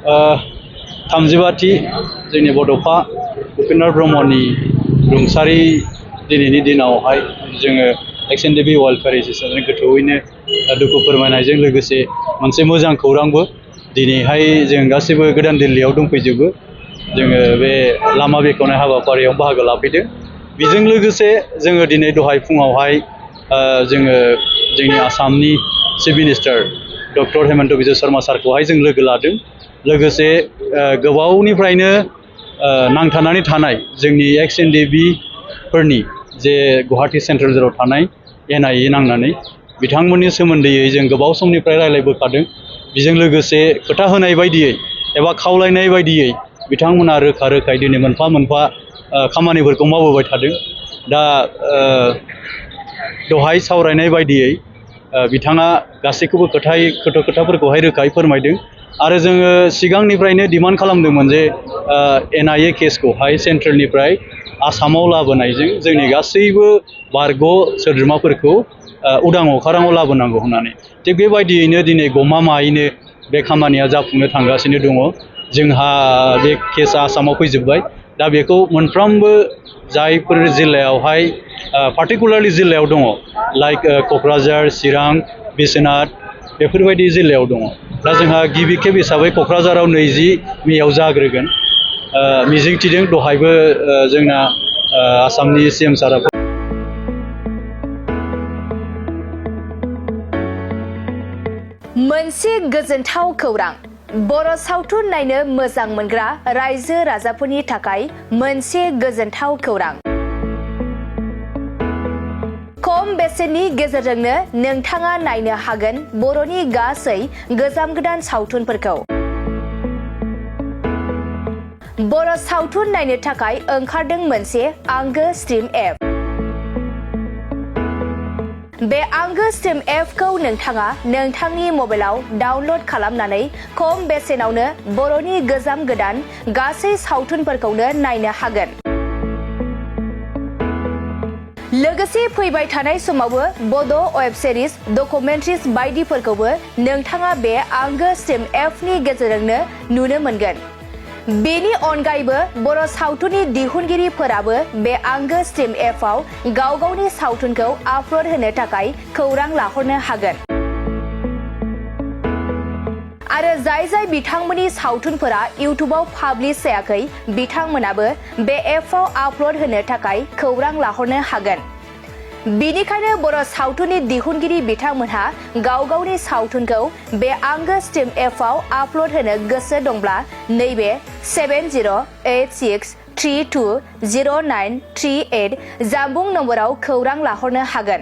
थामजिबाथि जोंनि बड'फा उपेन्द्र ब्रह्मनि रुंसारि दिनैनि दिनावहाय जोङो Ndfb वेलफेयार एसोसिएशनजों गोथौयैनो दुखु फोरमायनायजों लोगोसे मोनसे मोजां खौरांबो दिनैहाय जों गासैबो गोदान दिल्लीयाव दंफैजोबो जोङो बे लामा बेखेवनाय हाबाफारियाव बाहागो लाफैदों बेजों लोगोसे जोङो दिनै दहाय फुङावहाय जोङो जोंनि आसामनि chief minister doctor Hemanta Bijay Sharma सारखौहाय जों लोगो लादों लोगोसे गोबावनिफ्रायनो नांथानानै थानाय जोंनि Ndfb फोरनि जे गुवाहाटी सेन्ट्रेल जेराव थानाय NIA नांनानै बिथांमोननि सोमोन्दै जों गोबाव समनिफ्राय रायलायबोखादों बेजों लोगोसे खोथा होनाय बायदियै एबा खावलायनाय बायदियै बिथांमोना रोखा रोखायै दिनै मोनफा मोनफा खामानिफोरखौ मावबोबाय थादों दा दहाय सावरायनाय बायदियै बिथाङा गासैखौबो खोथाफोरखौहाय रोखायै फोरमायदों आरो जोङो सिगांनिफ्रायनो डिमान्ड खालामदोंमोन जे NIA केसखौहाय सेन्ट्रेलनिफ्राय आसामाव लाबोनायजों जोंनि गासैबो बारग' सोद्रोमाफोरखौ उदां अखाराङाव लाबोनांगौ होननानै थिग बेबायदियैनो दिनै गमामायैनो बे खामानिया जाफुंनो थांगासिनो दङ जोंहा बे केसआ आसामाव फैजोबबाय दा बेखौ मोनफ्रोमबो जायफोर जिल्लायावहाय पार्टिकुलारलि जिल्लायाव दङ लाइक क'क्राझार चिरां बिश्वनाथ बेफोरबायदि जिल्लायाव दङ दा जोंहा गिबि खेब हिसाबै क'क्राझाराव 20 मेयाव जाग्रोगोन मिजिंथिदों दहायबो जोंना आसामनि CM सारा मोनसे गोजोनथाव खौरां बर' सावथुन नायनो मोजां मोनग्रा रायजो राजाफोरनि थाखाय मोनसे गोजोनथाव खौरां खम बेसेननि गेजेरजोंनो नोंथाङा नायनो हागोन बर'नि गासै गोजाम गोदान सावथुनफोरखौ बर' सावथुन नायनो थाखाय ओंखारदों मोनसे आंगो स्ट्रिम एप बे आंगो स्ट्रिम एपखौ नोंथाङा नोंथांनि मबाइलाव डाउनल'ड खालामनानै खम बेसेनावनो बर'नि गोजाम गोदान गासै सावथुनफोरखौनो नायनो हागोन लोगोसे फैबाय थानाय समावबो बड' वेब सिरिज डकुमेन्ट्रिज बायदिफोरखौबो नोंथाङा बे आंगो स्ट्रिम एपनि गेजेरजोंनो नुनो मोनगोन बेनि अनगायैबो बर' सावथुननि दिहुनगिरिफोराबो बे आंगो स्ट्रिम एपआव गाव गावनि सावथुनखौ आपल'ड होनो थाखाय खौरां लाहरनो हागोन आरो जाय बिथांमोननि सावथुनफोरा इउट्युबाव पाब्लिश जायाखै बिथांमोनाबो बे एपआव आपल'ड होनो थाखाय खौरां लाहरनो हागोन बेनिखायनो बर' सावथुननि दिहुनगिरि बिथांमोनहा गाव गावनि सावथुनखौ बे आंगो स्ट्रिम एपआव आपल'ड होनो गोसो दंब्ला नैबे 7086320938 जानबुं नम्बराव खौरां लाहरनो हागोन